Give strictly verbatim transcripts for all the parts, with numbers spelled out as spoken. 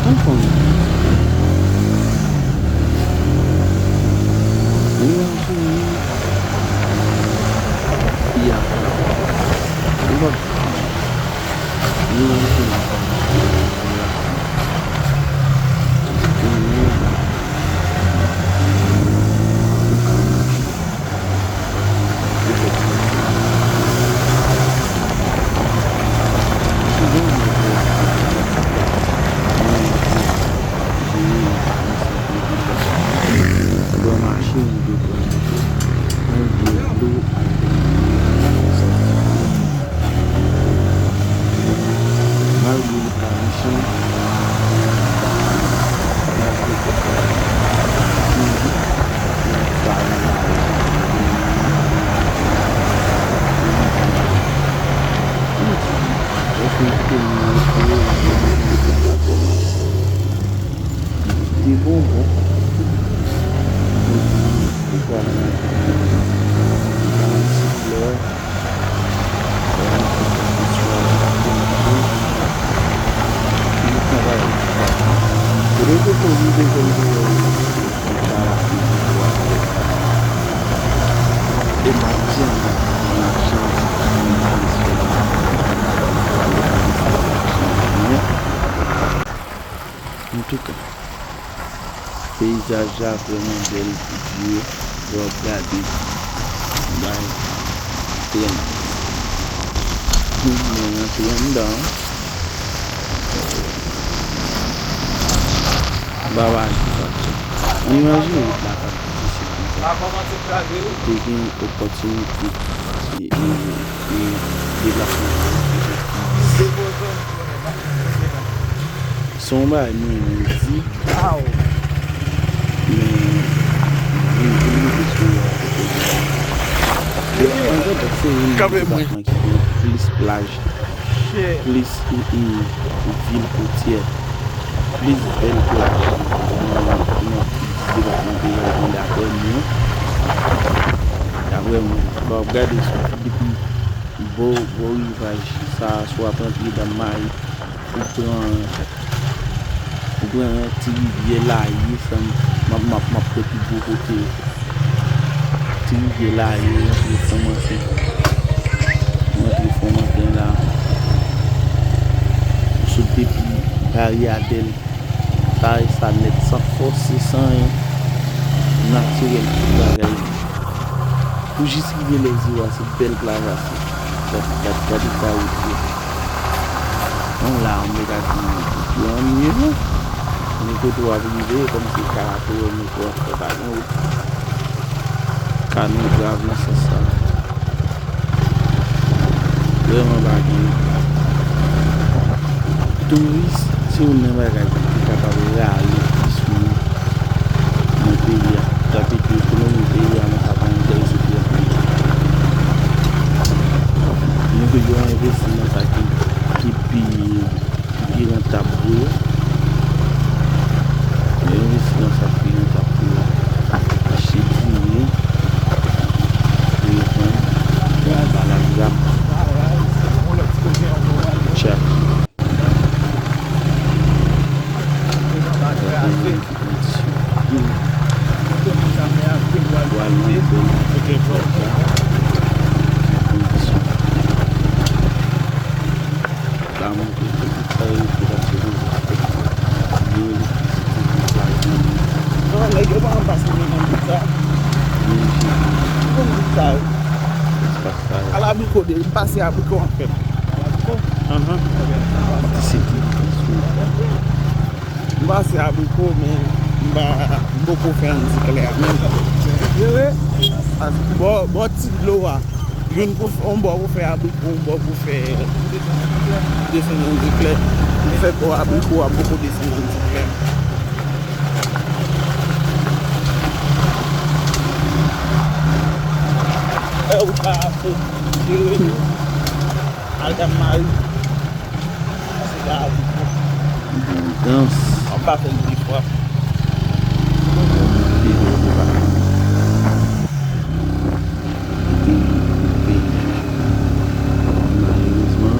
Mwen konn. Li an fini. Li an fini. Li an fini. Li an fini. Ou dwe mache, ou dwe pran moto. Ou dwe dlo. Malgre ou ta mechan, malgre ou ta mechan, ou pa renmen. Ou di, èske m te mwen retire la, te bonbon. Ou di, ou pa renmen. Ti flè. Antouka, peyizaj la vrèman bèl pou di yo, lè w ap gade. Bay trè nice. Mwen rantre anndan. Ba bay. Mwen imajine wout la pa difisil konsa. Te gen opòtinite e, e, e deplasman. Se yon bagay mwen renmen di, men vin vin rive sou yo a kote. Yo, an fèt, se youn nan depatman ki gen plis plaj, plis, e, e, vil kotyè, plis bèl plaj nan, nan depatman peyi a, daprè mwen. Daprè mwen, lè w ap gade sou depi bò, bò rivaj sa a, si w ap rantre Dam Mari, ou pran, ou pran ti rivyè Laye, sa m, m ap, m ap, m ap pran pi gwo kote. Ti rivyè Laye, rantre Fòmanten. Rantre Fòmanten la. Ou sot depi Baryadèl. Sa e sa nèt, san fòse, san anyen. Natirèl, tout bagay. Pou jis rive Lèziwa, se bèl plaj la, se. Gad, gad, gade sa wout yo. Bon, la, mwen ka di, yo an mye, non. Men kote w ap rive, kòm se Karakorom, men kote w ap fè pa gen wout. Ka nou grav nan sans sa. Vrèman pa gen. Touris, se youn nan bagay ki te kapab rale plis moun nan peyi a. Sa vle di ekonomi peyi a nan sa pa enterese peyi a. Nou bezwen envesti nan sa ki, ki pi ki pi rantab pou yo. Yo envesti nan sa ki pi rantab pou yo. Achte timoun, telefòn, balabla. Tcha. Pral nan lekòl. Kondisyon. Sa montre tout sa yo te pase nan zafè. Yo elektrisite pou plaj yo. Non, nèg yo pa anpase nan nan bout sa. Men jezi. Pou bout sa yo. Espas sa yo. Al abriko de, m pase abriko an fèt. Abriko? Anhan. Ti seti sou. M pase abriko, men m pa, m poko fè antiklè a menm. Vre? Bò, bò ti dlo a. Youn pou fè, yon bò pou fè abriko, yon bò pou fè desann antiklè. M fè bò abriko a, m poko desann antiklè. E ou ka ap jere tou. Al Dam Mari. Dans. Anba fè l pi fò. Pi fò, pi fò. Malerezman,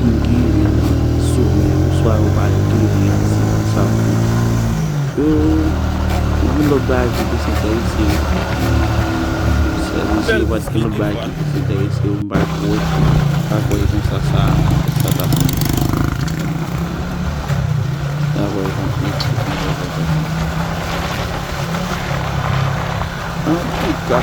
moun ki rete nan somè yo, swa yo pa rete Yo, gen lòt bagay ki pase tè isi. Sèl isi, yo pa t gen lòt bagay ki pase tè isi, yo m pa kwè, pa kwè konsa sa, sa t ap, sa t ap fèt. Antouka,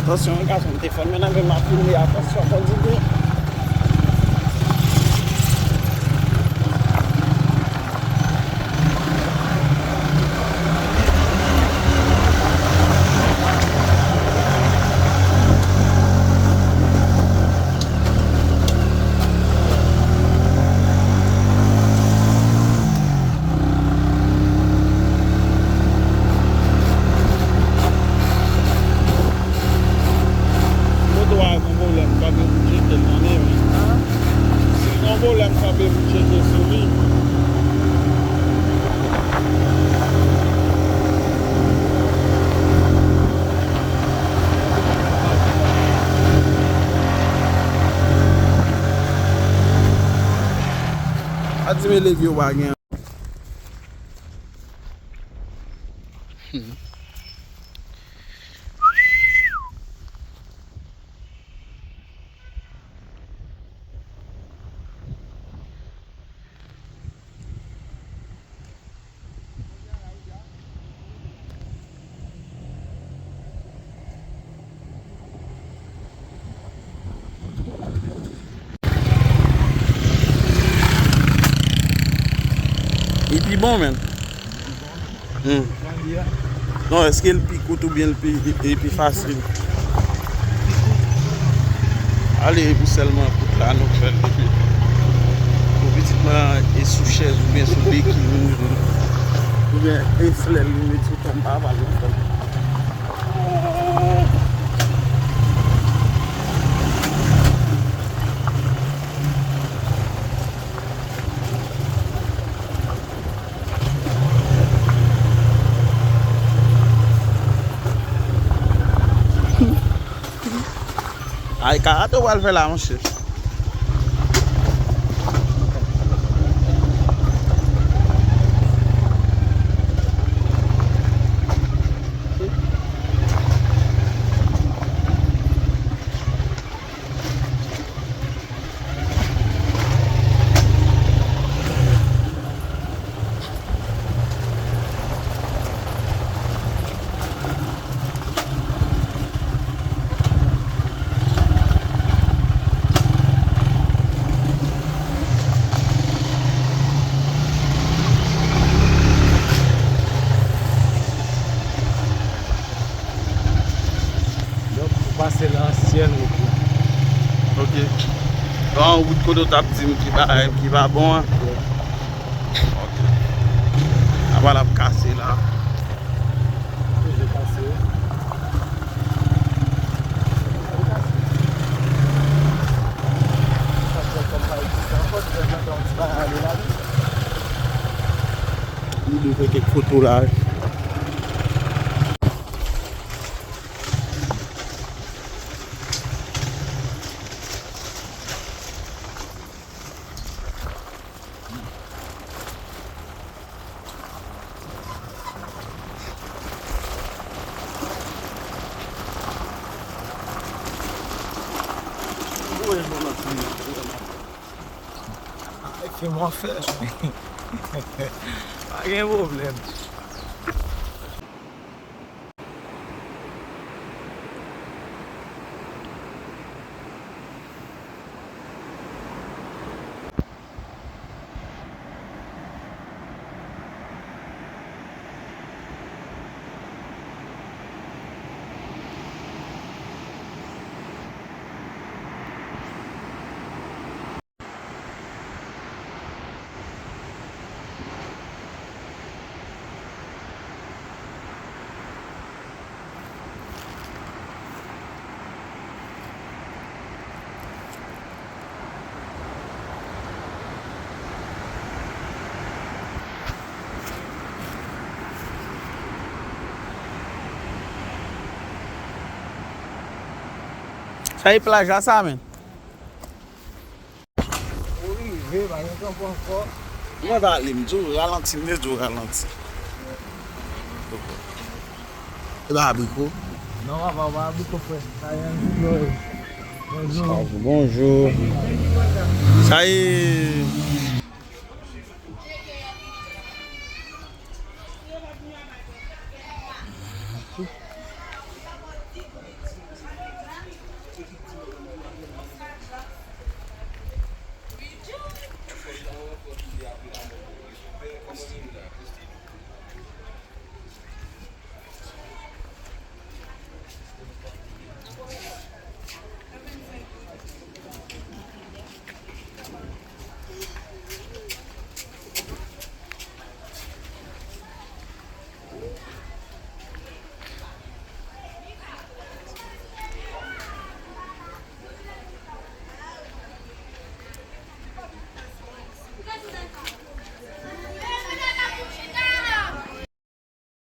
Atansyon, wi, gason, m te fè l, men nan men m ap filme, atansyon, fò di byen. Moto a gon pwoblèm, kanpe pou tcheke l, tande, men. Si gon pwoblèm, kanpe pou tcheke sou li. A di men leve yo pa gen. Li pi bon, menm. Hmm. Non, èske l pi kout oubyen l pi, li pi fasil? Ale, epi sèlman kout la, nou fè l epi. Pou pitit mwen e sou chèz oubyen sou beki, oubyen e flè, li met sou kò m, papa, li fè l. Ay, karate w pral fè la, monchè. Donk, ou pase nan ansyen wout la. Ok. Nan wout kote w t ap di m ki pa, ki pa bon an? Yeah. Ok. Apa l ap kase la. Toujou kase. Li dwe fè kèk foto la. Ay, fè mwen fè. Pa gen pwoblèm. Sa e plaj la sa, men. Ou rive, pa gen kanpe ankò. Mwen ta ale, m di w ralanti, m te di w ralanti. E pa abriko? Non, papa, pa abriko, frè. Sa e anjou florè. Bonjou. Bonjou. Sa e.